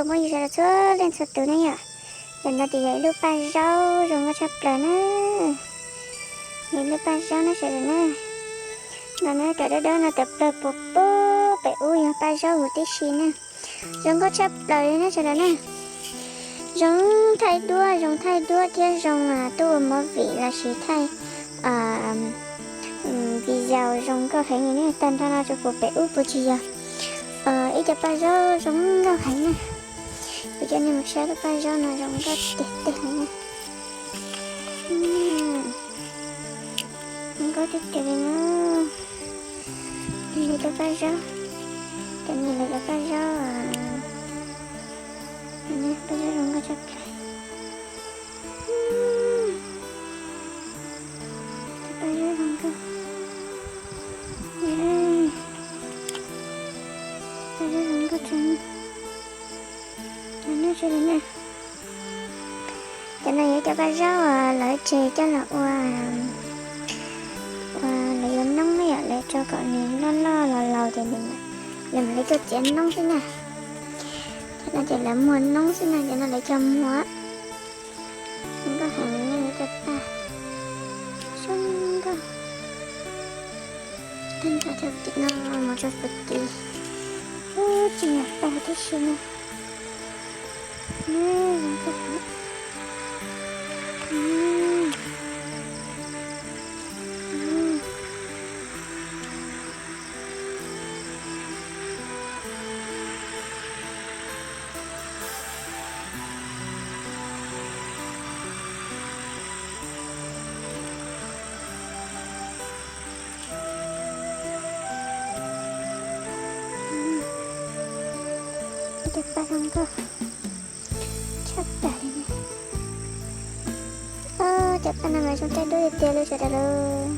Muaj yus sawv daws txhua leej txhua tus ne yom. Tam no ces yog ib lub paj zaub zoo nkauj tshaj plaws na. Yog ib lub paj zaub na sawv daws na. No na, cov dawb dawb no tawm plaws puag pem ub yog paj zaub huv tib si na. Zoo nkauj tshaj plaws li na sawv daws na. Zoo thaij duab, zoo thaij duab thiab zoo tuaj ua movie los sis thaij video zoo nkauj heev li na. Tag nrho no tsuas puag pem ub puas tsis yog ib co paj zaub zoo nkauj heev na. Kuv coj nej mus saib lub paj zaub no zoo nkauj tiag tiag li na. Zoo nkauj tiag tiag li na. Lawv cov paj zaub, cov niam lawv cov paj zaub, paj zaub zoo nkauj tshaj plaws. Cov paj zaub zoo nkauj, paj zaub zoo nkauj tshaj, zoo nkauj tshaj na. Cov no yog cov paj zaub uas lawv tseg coj los ua, uas lawv yuav noob na yom, lawv tso kom nws loj loj los laus ces nws, lawv mam li tuaj txiav noob xwb na. Cov no ces lawv muag noob xwb na, cov no lawv cog muag. Zoo nkauj heev li na, cov paj zoo nkauj. Tag nrho cov tim no mus rau puag tim, ub, tsis nyob tag tib si na. Cov paj zoo nkauj tshaj plaws li na. Cov paj no mas zoo thaij duab tiag tiag li sawv daws lauj.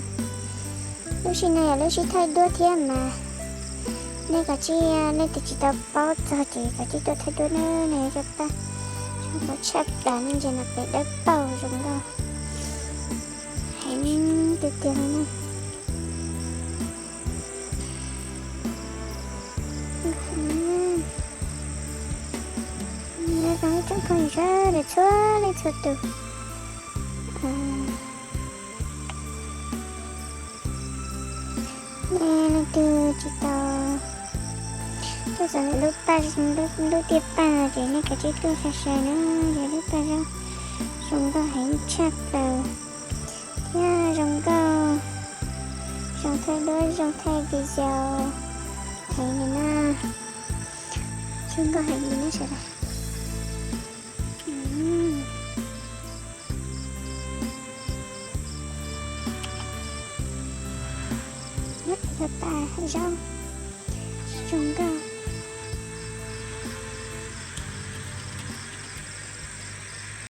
Lub sij no yog lub sij thaij duab thiab mas nej kav tsij, nej twb tsis tau paub txog ces kav tsij tuaj thaij duab na. No yog cov paj zoo nkauj tshaj plaws, nej ntsia no pem dawb paug zoo nkauj heev tiag tiag li na. Nyob zoo ib tsoom phooj ywg sawv daws txhua leej txhua tus. Nej leej twg tsis tau tuaj txog ntawm lub paj, lub tiaj paj no ces nej kav tsij tuaj sai sai na, yog lub paj zaub zoo nkauj heev tshaj plaws thiab zoo nkauj, zoo thaij duab zoo thaij video heev li na, zoo nkauj heev li na sawv daws. Muab cov paj zaub zoo nkauj.